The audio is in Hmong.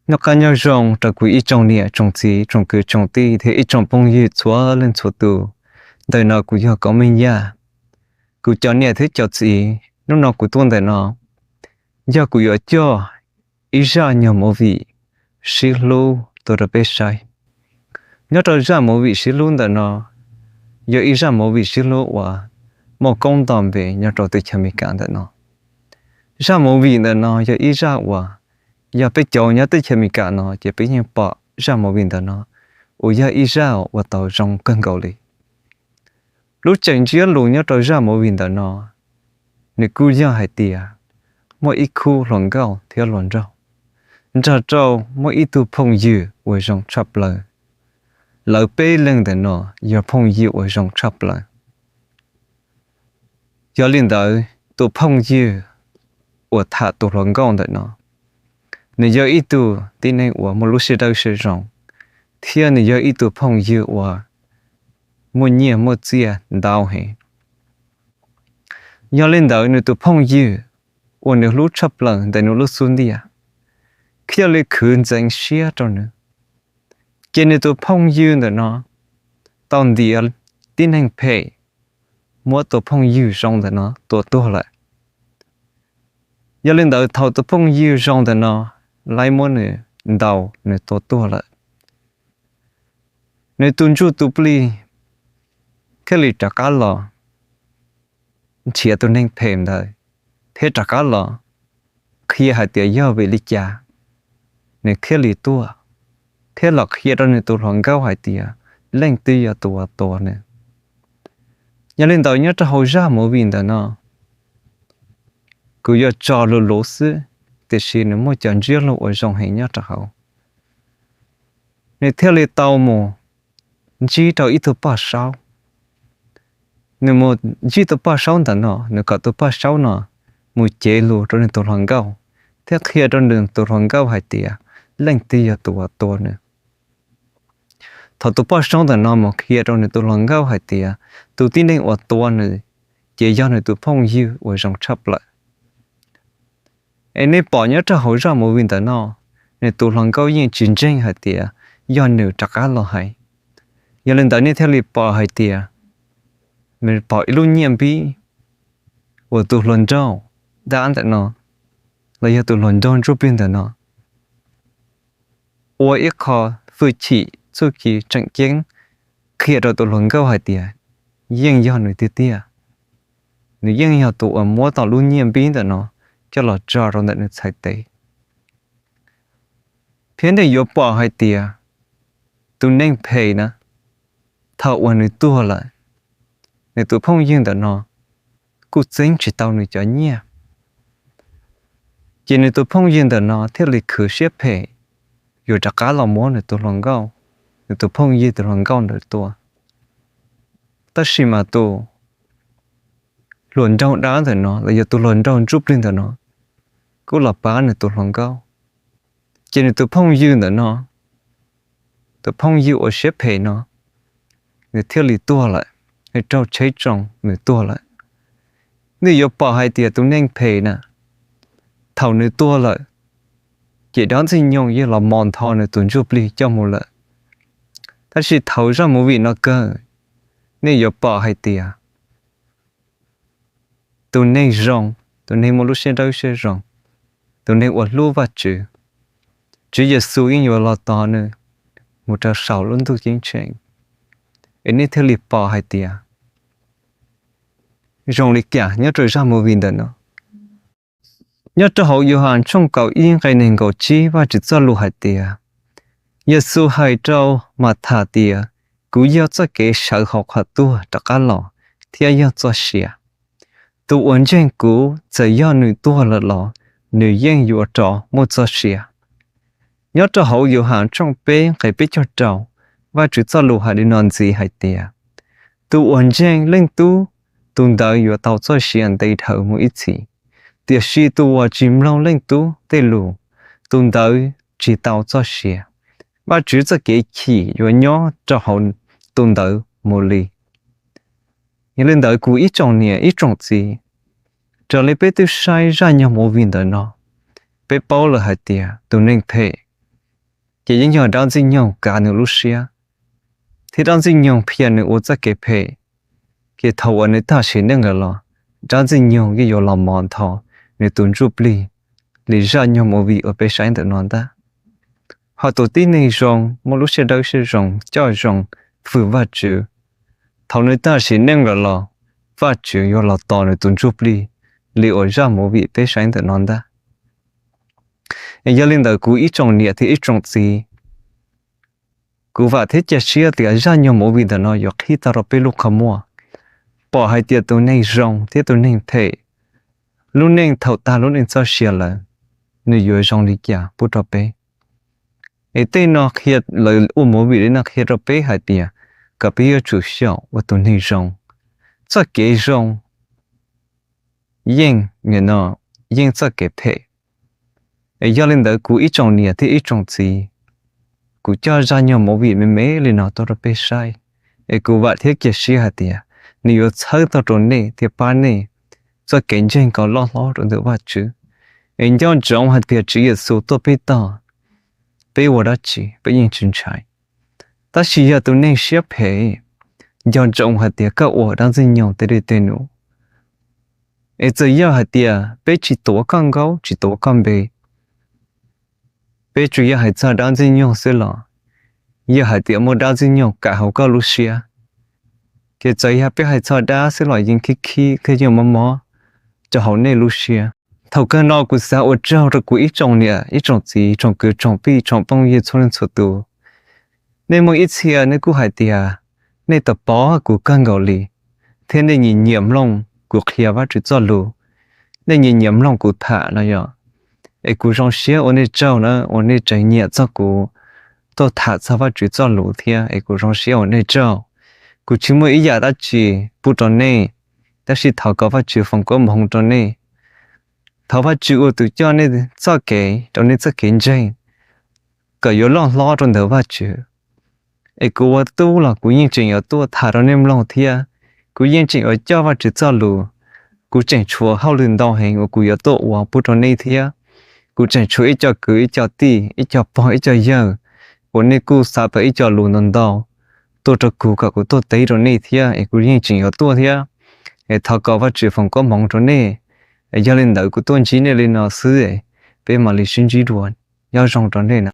Noj qab nyob zoo rau kuv ib tsoom niam tsoom txiv tsoom kwv tsoom tij thiab ib tsoom phooj ywg txhua leej txhua tus. Ntawm no kuv yog Kauv Meej Yaj. Kuv cov niam thiab cov txiv, hnub no kuv tuaj ntawm no yog kuv yuav coj ib zaj nyuag movie sib hlub tuaj rau peb saib. Nyob rau zaj movie sib hlub ntawm no yog ib zaj movie sib hlub uas muaj koob nto npe nyob rau teb chaws Amelikas ntawm no. Zaj movie ntawm no yog ib zaj uas yog peb cov nyob teb chaws Amelikas no ces peb yeej pom zaj movie ntawm no uas yog ib zaj uas tau zoo kawg nkaus li. Lub caij ntsiab lus nyob rau zaj movie ntawm no, nws kuj yog hais tias muaj ib khub hluas nkauj thiab hluas nraug nrog rau muaj ib tug phooj ywg uas zoo tshaj plaws. Lawv peb leeg ntawm no yog phooj ywg uas zoo tshaj plaws. Yog li ntawd, tus phooj ywg uas tham tus hluas nkauj ntawm no, nws yog ib tug tib neeg uas muaj lub siab dawb siab zoo, thiab nws yog ib tug phooj ywg uas muaj nyiaj muaj txiaj ntau heev. Yog li ntawd, nws tus phooj ywg uas nws hlub tshaj plaws ntawm nws lub xub ntiag thiaj li khwv ntxeev siab rau nws. Ces nws tus phooj ywg ntawm no tau ntiav tib neeg phem muab tus phooj ywg zoo ntawm no tua tuag lawm. Yog li ntawd, thaum tus phooj ywg zoo ntawm no laib muab nws ntaus nws tua tuag lawm, nws tus ntsuj tus plig thiaj li rov qab los nrhiav tus neeg phem ntawd thiab rov qab los qhia hais tias yog vim li cas nws thiaj li tuaj, thiab los qhia rau nws tus hluas nkauj hais tias leej twg yog tus uas tua nws. Yog li ntawd, nyob rau hauv zaj movie ntawm no, kuv yuav tso luv luv xwb, tiam sis nws muaj cov ntsiab lus uas zoo heev nyob rau hauv. Nws thiaj li tau mus ntsib rau ib tug poj saub. Nws mus ntsib tus poj saub ntawm no, nws kom tus poj saub no mus cev lus rau nws tus hluas nkauj thiab qhia rau nws tus hluas nkauj hais tias leej twg yog tus uas tua nws. Thaum tus poj saub ntawm no mus qhia rau nws tus hluas nkauj hais tias tus tib neeg uas tua nws ces yog nws tus phooj ywg uas zoo tshaj plaws. Es nej pom nyob rau hauv zaj movie ntawm no, nws tus hluas nkauj yeej tsis ntseeg hais tias yog nws rov qab los hais. Yog li ntawd nej thiaj li pom hais tias nws pom ib lub nyiaj npib uas tus hluas nraug dab ntawm no los yog tus hluas nraug ntsuj plig ntawm no ua ib qho hwj chim txuj ci tseem ceeb qhia rau tus hluas nkauj hais tias yeej yog nws tiag tiag. Nws yeej yog tus uas muab tau lub nyiaj npib ntawm no coj los tso rau ntawm nws txhais tes. Thiab nej yuav pom hais tias tus neeg phem na, thaum uas nws tuag lawm, nws tus phooj ywg ntawm no kuj txeeb tsis tau nws cov nyiaj. Ces nws tus phooj ywg ntawm no thiaj li khwv siab phem, yuav rov qab los muab nws tus hluas nkauj, nws tus phooj ywg tus hluas nkauj ntawd tua. Tab sis mas tus hluas nraug dab ntawm no los yog tus hluas nraug ntsuj plig ntawm no kuj los pab nws tus hluas nkauj. Ces nws tus phooj ywg ntawm no, tus phooj ywg uas siab phem no, nws thiaj li tuag lawm, nws raug tsheb tsoo nws tuag lawm. Nej yuav pom hais tias tus neeg phem na, thaum nws tuag lawm, ces dab ntxwg nyoog yeej los mos ntho nws tus ntsuj plig coj mus lawm. Tab sis thaum zaj movie no kawg, nej yuav pom hais tias tus neeg zoo, tus neeg muaj lub siab dawb siab zoo, tus neeg uas hlub Vajtswv, Tswv Yexus yeej yuav los tos nws mus rau saum lub ntuj ceeb tsheej. Es nej thiaj li pom hais tias zoo li cas nyob rau zaj movie ntawm no. Nyob rau hauv Yauhas tshooj kaum ib nqe nees nkaum tsib, Vajtswv txoj lus hais tias, Yexus hais rau Mathas tias, kuv yog txoj kev sawv hauv qhov tuag rov qab los thiab yog txoj sia. Tus uas ntseeg kuv, txawm yog nws tuag lawm los nws yeej yuav rov muaj txoj sia. Nyob rau hauv Yauhas tshooj peb nqe peb caug rau, Vajtswv txoj lus hais li no ntxiv hais tias, tus uas ntseeg Leej Tub, tus ntawd yuav tau txoj sia ntev dhawv mus ib txhis. Tiam sis tus uas tsis mloog Leej Tub tej lus, tus ntawd tsis tau txoj sia. Vajtswv txoj kev chim yuav nyob rau hauv tus ntawd mus li. Yog li ntawd kuv ib tsoom niam ib tsoom txiv, raws li peb twb saib zaj nyuag movie ntawm no, peb paub lawm hais tias tus neeg phem ces yeej yog dab ntxwg nyoog kav nws lub siab, thiab dab ntxwg nyoog qhia nws ua txoj kev phem. Ces thaum uas nws tag sim neej lawm los, dab ntxwg nyoog yeej yuav los mos nthos nws tus ntsuj plig li zaj nyuag movie uas peb saib ntawm no ntag. Ho tus tib neeg zoo, muaj lub siab dawb siab zoo, coj zoo, fwm Vajtswv, thaum nws tag sim neej lawm los, Vajtswv yuav los tos nws tus ntsuj plig li uas zaj movie peb saib ntawm no ntag. Es yog li ntawd kuv ib tsoom niam thiab ib tsoom txiv, kuv vam thiab cia siab tias zaj nyuag movie ntawm no yuav qhib tau rau peb lub qhov muag, pom hais tias tus neeg zoo thiab tus neeg phem, lub neej thaum tag lub neej txoj sia lawm, nws yuav zoo li cas pub rau peb. Es tej no qhia, lawv ua movie li no qhia rau peb hais tias kom peb yuav tsum xyaum ua tus neeg zoo. Txoj kev zoo yeej, yeej txoj kev phem. Es yog li ntawd kuv ib tsoom niam thiab ib tsoom txiv, kuv coj zaj nyuag movie me me li no tuaj rau peb saib, es kuv vam thiab cia siab hais tias nws yuav txhawb tau rau nej thiab pab nej txoj kev ntseeg kom loj hlob rau ntawm Vajtswv. Es nco ntsoov hais tias Tswv Yexus tuaj peb tog, peb ua dab tsi peb yeej tsis ntshai. Tab sis yog tus neeg siab phem, nco ntsoov hais tias koj ua dab ntxwg nyoog tej dej tej num. Es txawm yog hais tias peb tsis tuav koj nkaub tsis tuav koj npe, peb tsuas yog hais txog dab ntxwg nyoog xwb los, yog hais tias muaj dab ntxwg nyoog kav hauv koj lub siab, ces txawm yog peb hais txog dab xwb los yeej khib khib thiab yeej mob mob rau hauv nej lub siab. Thaum kawg no kuv xav ua tsaug rau kuv ib tsoom niam ib tsoom txiv tsoom kwv tsoom tij tsoom phooj ywg txhua leej txhua tus. Nej muaj ib txhia nej kuj hais tias nej tau pom kuv kawg nkaus li, thiab nej nyiam nyiam mloog kuv qhia Vajtswv txoj lus, nej nyiam nyiam mloog kuv tham no yom. Es kuv zoo siab ua nej tsaug na, uas nej tseem nyiam txog kuv tuaj tham txog Vajtswv txoj lus thiab, es kuv zoo siab ua nej tsaug. Kuv tsis muaj ib yam dab tsi pub rau nej, tab sis thov kom Vajtswv foom koob hmoov rau nej. Thov Vajtswv ua tus coj nej txoj kev rau nej txoj kev ntseeg kom yuav loj hlob rau ntawm Vajtswv. Es kuv ua tub los kuv yeej tseem yuav tuaj tham rau nej mloog thiab, kuv yeej tseem yuav coj Vajtswv txoj lus. Kuv tseem tshuav hauj lwm ntau heev uas kuv yuav tuaj ua pub rau nej thiab. Kuv tseem tshuav ib co kwv ib co tij ib co pog ib co yawg uas nej kuj xav tau ib co lus ntau ntau tuaj rau kuv kom kuv tuaj teb rau nej thiab, es kuv yeej tseem yuav tuaj thiab. Es thov kom Vajtswv foom koob hmoov rau nej. Es yog li ntawd kuv tuaj ntsib nej li no xwb, peb mam li sib ntsib dua. Nyob zoo rau nej na.